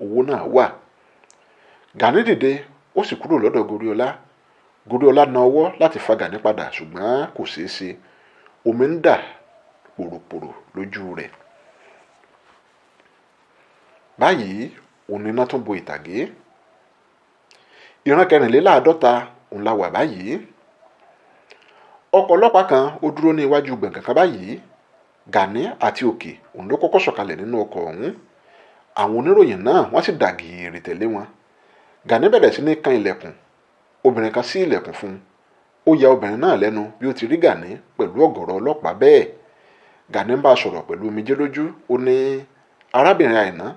A: owó náà wà. Gani dìde, ó sì kúrò lọ́dọ̀ Goriola. Goriola na ọwọ́ láti fa Gani padà ṣùgbọ́n kò ṣeé ṣe. Omi ń dà pòròpòrò lójú rẹ̀. Báyìí òun ni iná tún bo ìtàgé. Ìran 54 òun la wà báyìí. Ọkọ̀ ọlọ́pàá kan ó dúró ní iwájú gbọ̀ngàn kan báyìí. Gani àti Òkè òun ló kọ́kọ́ sọ̀kalẹ̀ nínú ọkọ̀ ọ̀hún. Àwọn oníròyìn náà wọ́n sì dà gìrì tẹ̀lé wọn. Gani bẹ̀rẹ̀ sí ní kan ilẹ̀kùn. Obìnrin kan ṣí ilẹ̀kùn fún un. Ó ya obìnrin náà lẹ́nu bí ó ti rí Gani pẹ̀lú ọ̀gọ̀rọ̀ ọlọ́pàá bẹ́ẹ̀. Gani ń bá a sọ̀rọ̀ pẹ̀lú omijé lójú. Ó ní, arábìnrin Àìná,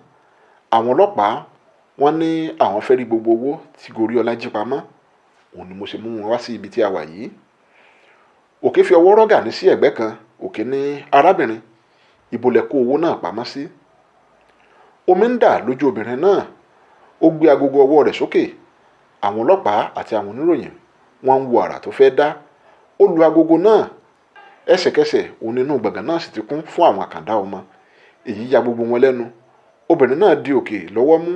A: àwọn ọlọ́pàá wọ́n ní àwọn fẹ́ rí gbogbo owó tí Goriola jí pamọ́. Òun ni mo ṣe mú wọn wá sí ibi tí a wà yìí. Òkè fi ọwọ́ rọ́ Gàní sí ẹ̀gbẹ́ kan. Òkè ní, arábìnrin, ibo lẹ kó owó náà pamọ́ sí? Omi ń dà lójú obìnrin náà. Ó gbé agogo ọwọ́ rẹ̀ sókè. Àwọn ọlọ́pàá àti àwọn oníròyìn wọ́n ń wo àrà tó fẹ́ dá. Ó lu agogo náà. Ẹsẹ̀kẹsẹ̀ òun nínú gbọ̀ngàn náà sì ti kún fún àwọn àkàndá ọmọ. Èyí ya gbogbo wọn lẹ́nu. Obìnrin náà di Òkè lọ́wọ́ mú,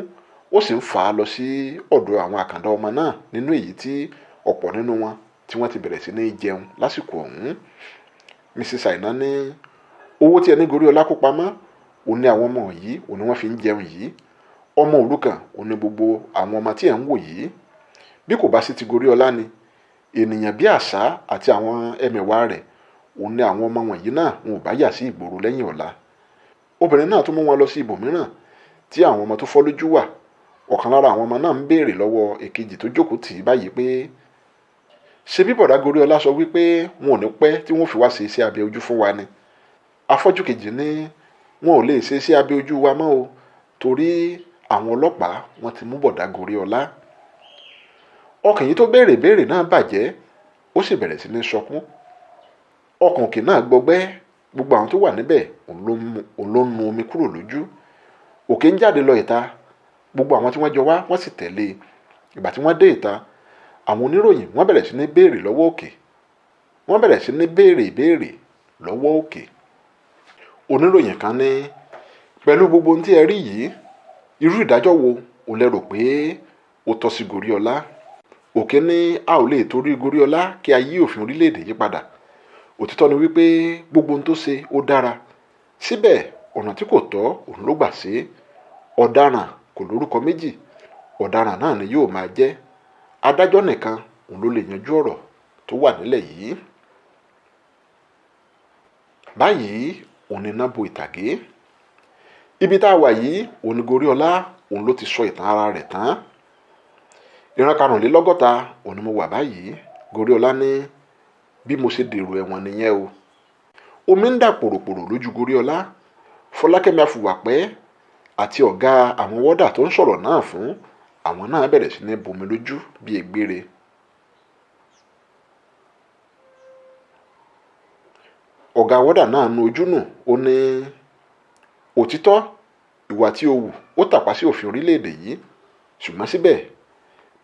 A: ó sì ń fà á lọ sí ọ̀dọ̀ àwọn àkàndá ọmọ náà, nínú èyí tí ọ̀pọ̀ nínú wọn tí wọ́n ti bẹ̀rẹ̀ sí ní jẹun lásìkò ọ̀hún. Mrs. Àìná ní owó tí ẹni Goríọlá kó pamọ́, òun ni àwọn ọmọ yìí, òun ni wọ́n fi ń jẹun yìí. Ọmọ òrukàn òun ni gbogbo àwọn ọmọ tí ẹ̀ ń wò yìí. Bí kò bá sí ti Goríọlá ni, ènìyàn bí àṣá àti àwọn ẹmẹ̀wà rẹ̀, òun ni àwọn ọmọ wọ̀nyí náà wọn ò bá yà sí ìgboro lẹ́yìn ọ̀la. Obìnrin náà tún mú wọn lọ sí ibòmíràn tí àwọn ọmọ tó fọ́ lójú wà. Ọ̀kan lára àwọn ọmọ náà ń béèrè lọ́wọ́ èkejì tó jókòó tì í báyìí pé, ṣé bí bọ̀dá Goríọlá sọ wípé wọn ò ní pẹ́ tí wọ́n fi wá ṣe iṣẹ́ abẹ ojú fún wa ni? Afọ́jú kejì ní wọn ò lè ṣe iṣẹ́ abẹ ojú wa mọ́ o, torí àwọn ọlọ́pàá wọn ti mú bọ̀dá Goríọlá. Ọkàn yìí tó béèrè béèrè náà bàjẹ́, ó sì bẹ̀rẹ̀ sí ní sọkún. Ọkàn Òkè náà gbọgbẹ́. Gbogbo àwọn tó wà níbẹ̀ òun ló ń nu omi kúrò lójú. Òkè ń jáde lọ ìta. Gbogbo àwọn tí wọ́n jọ wá wọ́n sì tẹ̀lé e. Ìgbà tí wọ́n dé ìta, àwọn oníròyìn wọ́n bẹ̀rẹ̀ sí ní béèrè lọ́wọ́ Òkè. Wọ́n bẹ̀rẹ̀ sí ní béèrè ìbéèrè lọ́wọ́ Òkè. Oníròyìn kan ní, pẹ̀lú gbogbo ohun tí ẹ rí yìí, irú ìdájọ́ wo òun lẹ rò pé ó tọ́ sí Goríọlá? Òkè ní a ò lè torí Goríọlá kí a yí òfin orílẹ̀-èdè yìí padà. Òtítọ́ ni wípé gbogbo ohun tó ṣe ó dára. Síbẹ̀ ọ̀nà tí kò tọ́ òun ló gbà ṣe. Ọ̀daràn kò lórúkọ méjì, ọ̀daràn náà ni yóò máa jẹ́. Adájọ́ nìkan òun ló lè yanjú ọ̀rọ̀ tó wà nílẹ̀ yìí. Báyìí òun ni iná bo ìtàgé. Ibi tá a wà yìí òun ni Goríọlá òun ló ti sọ ìtàn ara rẹ̀ tán. Ìran 65 òun ni mo wà báyìí. Goríọlá ní bí mo ṣe dèrò ẹ̀wọ̀n nìyẹn o. Omi ń dà pòròpòrò lójú Goríọlá. Fọlákẹ́mi Afùwàpẹ́ àti ọ̀gá àwọn wọ́dà tó ń sọ̀rọ̀ náà fún àwọn náà bẹ̀rẹ̀ sí ní bomi lójú bí egbére. Ọ̀gá wọ́dà náà nu ojú nù, ó ní òtítọ́ ìwà tí o wù ó tàpá sí òfin orílẹ̀-èdè yìí. Ṣùgbọ́n síbẹ̀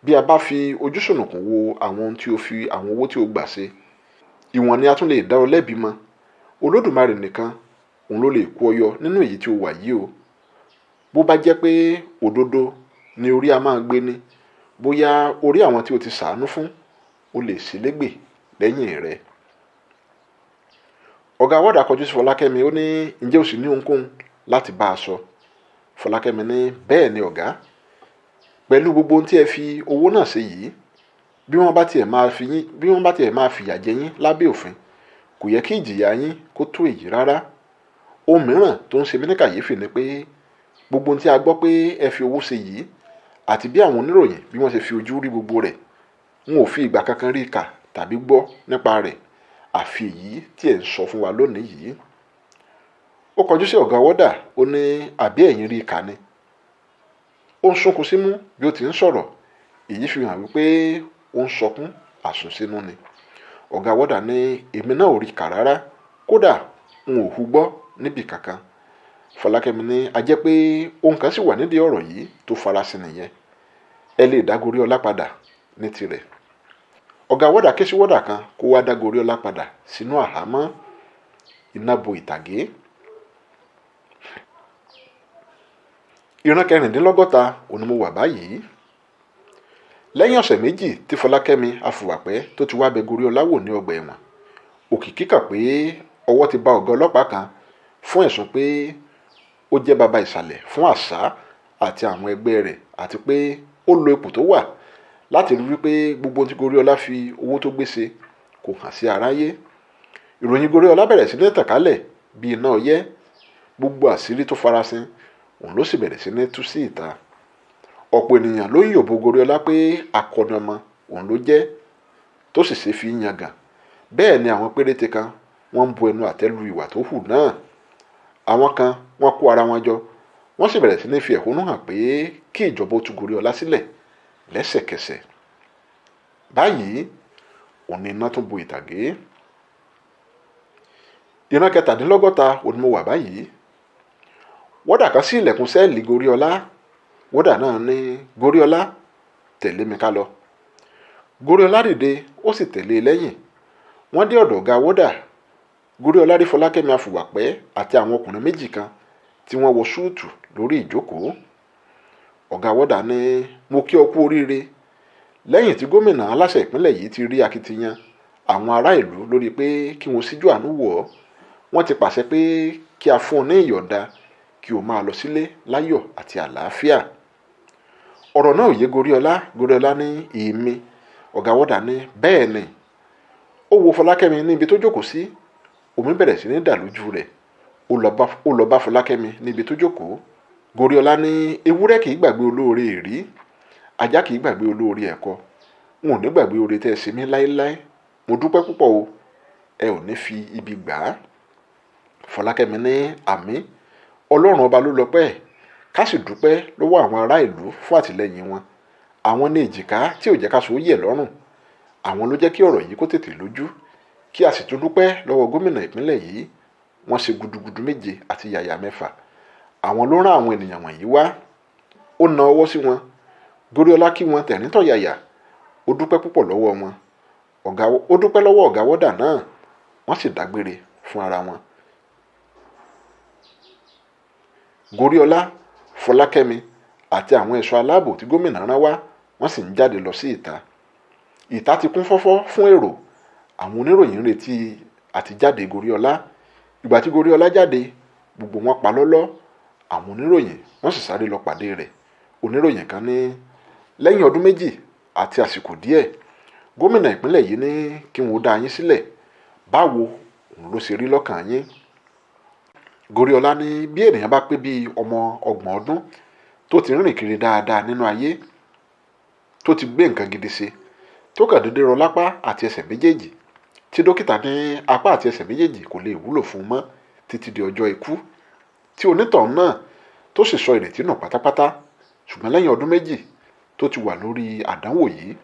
A: bí a bá fi ojú sùnùkùn wo àwọn ohun tí o fi àwọn owó tí o gbà ṣe, ìwọ̀n ni a tún lè dá ọ lẹ́bi mọ́. Olódùmarè nìkan òun ló lè kó ọ yọ nínú èyí tí o wà yìí o. Bó bá jẹ́ pé òdodo ni orí a máa gbé ni, bóyá orí àwọn tí o ti ṣàánú fún o lè ṣèlégbè lẹ́yìn rẹ̀. Ọ̀gá wọ́dà kọjú sí Fọlákẹ́mi, ó ní ǹjẹ́ o sì ní ohunkóhun láti bá a sọ? Fọlákẹ́mi ní bẹ́ẹ̀ ni ọ̀gá. Pẹ̀lú gbogbo ohun tí ẹ fi owó náà ṣe yìí, bí wọ́n bá tiẹ̀ máa fìyà jẹ yín lábẹ́ òfin, kò yẹ kí ìjìyà yín kó tó èyí rárá. Ohun mìíràn tó ń ṣe mí ní kàyéfì ni pé gbogbo ohun tí a gbọ́ pé ẹ fi owó ṣe yìí àti bí àwọn oníròyìn bí wọ́n ṣe fi ojú rí gbogbo rẹ̀, n ò fi ìgbà kankan rí kà tàbí gbọ́ nípa rẹ̀ àfi èyí tí ẹ̀ ń sọ fún wa lónìí yìí. Ó kọjú sí ọ̀gá wọ́dà, ó ní àbí ẹ̀yin rí kà ni? Ó ń sunkún símú bí ó ti ń sọ̀rọ̀. Èyí fi hàn wípé ó ń sọkún àsùnsínú ni. Ọ̀gá wọ́dà ní èmi náà ò rí kà rárá, kódà n ò hu gbọ́ níbì kankan. Fọlákẹ́mi ní a jẹ́ pé ohun kan sì wà nídìí ọ̀rọ̀ yìí tó farasin nìyẹn. Ẹ lè dá Goríọlá padà ní tirẹ̀. Ọ̀gá wọ́dà ké sí wọ́dà kan kó wá dá Goríọlá padà sínú àhámọ́. Iná bo ìtàgé. Ìran 46 òun ni mo wà báyìí. Lẹ́yìn ọ̀sẹ̀ méjì tí Fọlákẹ́mi Afùwàpẹ́ tó ti wá bẹ Goríọlá wò ní ọgbà ẹ̀wọ̀n, òkìkí kàn pé ọwọ́ ti bá ọ̀gá ọlọ́pàá kan fún ẹ̀sùn pé ó jẹ́ baba ìsàlẹ̀ fún àṣà àti àwọn ẹgbẹ́ rẹ̀, àti pé ó lo ipò tó wà láti rí wípé gbogbo ohun tí Goríọlá fi owó tó gbé ṣe kò hàn sí aráyé. Ìròyìn Goríọlá bẹ̀rẹ̀ sí ní tàn kálẹ̀ bí iná ọyẹ́. Gbogbo àṣírí tó farasin òun ló sì bẹ̀rẹ̀ sí ní tú sí ìta. Ọ̀pọ̀ ènìyàn ló ń yòbò Goríọlá pé akọni ọmọ òun ló jẹ́ tó sì ṣe fi ń yangàn. Bẹ́ẹ̀ ni àwọn péréte kan wọ́n ń bu ẹnu àtẹ́ lu ìwà tó hù náà. Àwọn kan wọ́n kó ara wọn jọ, wọ́n sì bẹ̀rẹ̀ sí ní fi ẹ̀hónú hàn pé kí ìjọba ó tú Goríọlá sílẹ̀ lẹ́sẹ̀kẹsẹ̀. Báyìí òun ni iná tún bo ìtàgé. Ìran 67 òun ni mo wà báyìí. Wọ́dà kan sí ilẹ̀kùn sẹ́ẹ̀lì Goriola. Wọ́dà náà ní, Goriola, tẹ̀lé mi ká lọ. Goriola dìde, ó sì tẹ̀lé e lẹ́yìn. Wọ́n dé ọ̀dọ̀ ọ̀gá wọ́dà. Goriola rí Fọlákẹ́mi Afùwàpẹ́ àti àwọn ọkùnrin méjì kan tí wọ́n wọ súùtù lórí ìjókòó. Ọ̀gá wọ́dà ní, mo kí ọ kú oríire. Lẹ́yìn tí gómìnà aláṣẹ ìpínlẹ̀ yìí ti rí akitiyan àwọn ará ìlú lórí pé kí wọ́n síjú àánú wò ọ́, wọ́n ti pàṣẹ pé kí a fún ọ ní ìyọ̀ǹda kí o máa lọ sílé láyọ̀ àti àlàáfíà. Ọ̀rọ̀ náà ò yé Goriola. Goriola ní, èmi? Ọ̀gá wọ́dà ní, bẹ́ẹ̀ ni. Ó wo Fọlákẹ́mi níbi tó jókòó sí. Omi bẹ̀rẹ̀ sí ní dà lójú rẹ̀. Ó lọ bá Fọlákẹ́mi níbi tó jókòó. Goriola ní, ewúrẹ́ kì í gbàgbé olóore èrí, ajá kì í gbàgbé olóore ẹ̀kọ. N ò ní gbàgbé oore tẹ́ ẹ ṣe mí láéláé. Mo dúpẹ́ púpọ̀ o. Ẹ ò ní fi ibi gbà á. Fọlákẹ́mi ní, àmín. Ọlọ́run ọba ló lọ́pẹ́. Ká sì dúpẹ́ lọ́wọ́ àwọn ará ìlú fún àtìlẹ́yìn wọn. Àwọn ní èjìká tí ò jẹ́ ká so yẹ̀ lọ́rùn. Àwọn ló jẹ́ kí ọ̀rọ̀ yìí kó tètè lójú. Kí a sì tún dúpẹ́ lọ́wọ́ gómìnà ìpínlẹ̀ yìí. Wọ́n ṣe gudugudu 7 àti yàyà 6. Àwọn ló rán àwọn ènìyàn wọ̀nyí wá. Ó na ọwọ́ sí wọn. Goriola kí wọn tẹ̀ríntọ̀yàyà. Ó dúpẹ́ púpọ̀ lọ́wọ́ wọn. Ó dúpẹ́ lọ́wọ́ ọ̀gá wọ́dà náà. Wọ́n sì dágbére fún ara wọn. Goriola, Fọlákẹ́mi àti àwọn ẹ̀ṣọ́ aláàbò tí gómìnà rán wá, wọ́n sì ń jáde lọ sí ìta. Ìta ti kún fọ́fọ́ fún èrò. Àwọn oníròyìn ń retí àti jáde Goriola. Ìgbà tí Goriola jáde, gbogbo wọn pa lọ́lọ́. Àwọn oníròyìn wọ́n sì sáré lọ pàdé rẹ̀. Oníròyìn kan ní, lẹ́yìn ọdún 2 àti àsìkò díẹ̀, gómìnà ìpínlẹ̀ yìí ní kí wọ́n dá yín sílẹ̀. Báwo òun ló ṣe rí lọ́kàn yín? Goriola ní, bí ènìyàn bá pé bí ọmọ 30 ọdún tó ti rìnrìn kiri dáadáa nínú ayé, tó ti gbé nǹkan gidi ṣe, tó kàn déédéé rọ lápá àti ẹsẹ̀ méjèèjì, tí dókítà ní apá àti ẹsẹ̀ méjèèjì kò lè wúlò fún un mọ́ títí di ọjọ́ ikú, tí onítọ̀hún náà tó sì sọ ìrètí nù pátápátá, ṣùgbọ́n lẹ́yìn ọdún 2 tó ti wà lórí àdánwò yìí,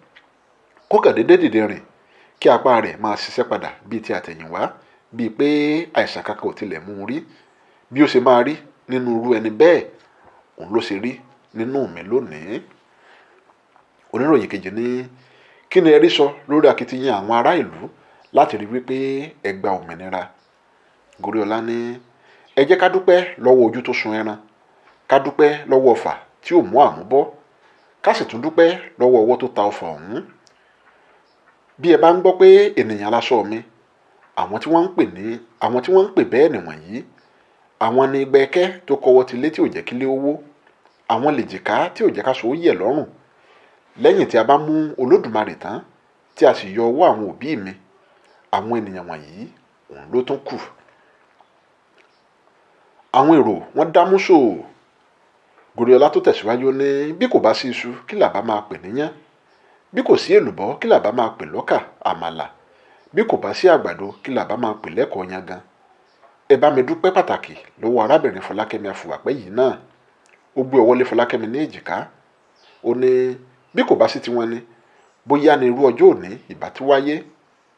A: kó kàn déédéé dìde rìn kí apá rẹ̀ máa ṣiṣẹ́ padà bíi ti àtẹ̀yìnwá, bíi pé àìsàn kankan ò tilẹ̀ mú un rí. Bí ó ṣe máa rí nínú irú ẹni bẹ́ẹ̀, òun ló ṣe rí nínú mi lónìí. Oníròyìn kejì ní, kí ni ẹ rí sọ lórí akitiyan àwọn ará ìlú láti rí wípé ẹ gba òmìnira? Goriola ní, ẹ jẹ́ ká dúpẹ́ lọ́wọ́ ojú tó sun ẹran, ká dúpẹ́ lọ́wọ́ ọfà tí ò mú àmúbọ́, ká sì tún dúpẹ́ lọ́wọ́ ọwọ́ tó ta ọfà ọ̀hún. Bí ẹ bá ń gbọ́ pé ènìyàn láṣọ mi, àwọn tí wọ́n ń pè bẹ́ẹ̀ nìwọ̀nyí. Àwọn ni gbẹ̀kẹ́ tó kọwọ́ ti lé tí ò jẹ́ kí lé owó. Àwọn lèjìká tí ò jẹ́ ká so yẹ̀ lọ́rùn. Lẹ́yìn tí a bá mú Olódùmarè tán, tí a sì yọ ọwọ́ àwọn òbí mi, àwọn ènìyàn wọ̀nyí òun ló tún kù. Àwọn èrò wọ́n dámúso. Goriola tó tẹ̀síwájú ní, bí kò bá sí iṣu, kí làbá máa pè níyán? Bí kò sí èlùbọ́, kí làbá máa pè lọ́kà àmàlà? Bí kò bá sí àgbàdo, kí làbá máa pè lẹ́kọ̀ọ́ yangan? Ẹ bá mi dúpẹ́ pàtàkì lọ́wọ́ arábìnrin Fọlákẹ́mi Afùwàpẹ́ yìí náà. Ó gbé ọwọ́ lé Fọlákẹ́mi ní èjìká. Ó ní, bí kò bá sí tiwọn ni, bóyá ní irú ọjọ́ òní ìbá tí wáyé.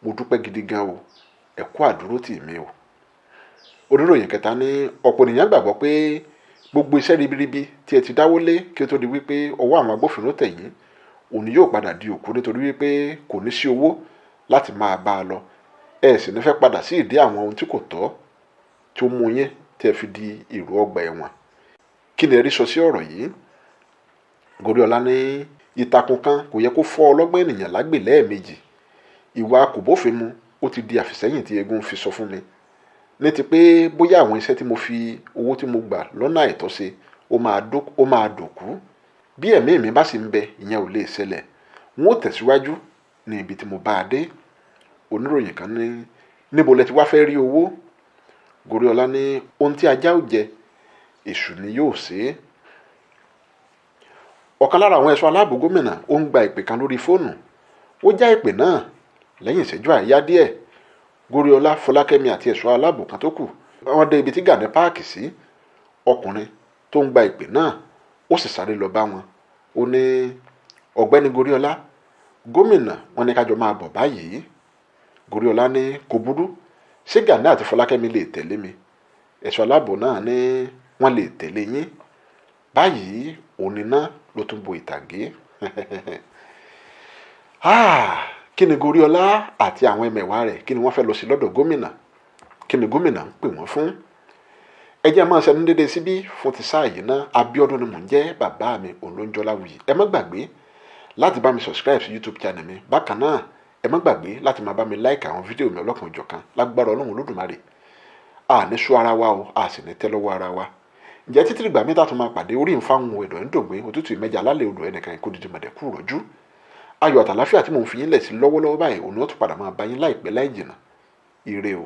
A: Mo dúpẹ́ gidi gan o. Ẹ kú àdúró tì mí o. Oníròyìn kẹta ní, ọ̀pọ̀ ènìyàn gbàgbọ́ pé gbogbo iṣẹ́ ribiribi tí ẹ ti dáwọ́ lé kí ó tó di wípé ọwọ́ àwọn agbófinró tẹ̀ yín, òun yóò padà di òkú nítorí wípé kò ní sí owó láti máa bá a lọ. Ẹ sì ní fẹ́ padà sí ìdí àwọn ohun tí kò tọ́ tí ó mú yín tí ẹ fi di èrò ọgbà ẹ̀wọ̀n. Kí ni ẹ rí sọ sí ọ̀rọ̀ yìí? Goriola ní, ìtàkùn kan kò yẹ kó fọ́ ọlọ́gbọ́n ènìyàn lágbè lẹ́ẹ̀mejì. Ìwà kò bófin mu, ó ti di àfìsẹ́yìn tí eégún fi sọ fún mi. Ní ti pé bóyá àwọn iṣẹ́ tí mo fi owó tí mo gbà lọ́nà àìtọ́ ṣe, ó máa dòkú. Bí ẹ̀mí mi bá sì ń bẹ, ìyẹn ò lè ṣẹlẹ̀. N ó tẹ̀síwájú ní ibi tí mo bá a dé. Oníròyìn kan ní, níbo lẹ ti wá fẹ́ rí owó? Goriola ní, ohun tí ajá ó jẹ, èṣù ni yóò ṣe é. Ọ̀kan lára àwọn ẹ̀ṣọ́ aláàbò gómìnà ó ń gba ìpè kan lórí fóònù. Ó já ìpè náà lẹ́yìn ìṣẹ́jú àáyá díẹ̀. Goriola, Fọlákẹ́mi àti ẹ̀ṣọ́ aláàbò kan tó kù wọ́n dé ibi tí Gani páàkì sí. Ọkùnrin tó ń gba ìpè náà ó sì sáré lọ bá wọn. Ó ní, ọ̀gbẹ́ni Goriola, Gómìnà wọn ní kájọ máa bọ̀ báyìí. Goriola ní kò burú, ṣé Gani àti Fọlákẹ́mi lè tẹ̀lé mi? Ẹ̀ṣọ́ aláàbò náà ní wọ́n lè tẹ̀lé yín. Báyìí òníná ló tún bo ìtàgé. Kí ni Goriola àti àwọn ẹmẹ̀wà rẹ̀, kí ni wọ́n fẹ́ lọ sí lọ́dọ̀ gómìnà? Kí ni gómìnà ń pè wọ́n fún? Ẹ jẹ́ máa ṣẹnu dédé síbí fún ti sáà yìí náà. Abíọ́dún ni mò ń jẹ́, bàbá mi òun ló ń jọlá wuyì. Ẹ má gbàgbé láti bá mi subscribe sí YouTube channel mi. Bákan náà, ẹ má gbàgbé láti máa bá mi like àwọn fídíò mi ọlọ́kan òjọ̀kan. Lágbára Ọlọ́run Olódùmarè, a ní sú ara wa o, a sì ní tẹ́ lọ́wọ́ ara wa. Ǹjẹ́ títí ìgbà mi tá tún máa pàdé, orí ń fáwọn ẹ̀dọ̀ ń dògbé òtútù ìmẹ́jà lálẹ́ odò, ẹnìkan kó dídí mọ̀dẹ́kù rọ́jú. Ayọ̀ àtàláfíà tí mò ń fi yín lẹ̀ sí lọ́wọ́lọ́wọ́ báyìí, òun ni ó tún padà máa bá yín láìpẹ́ láì jìnnà. Ire o.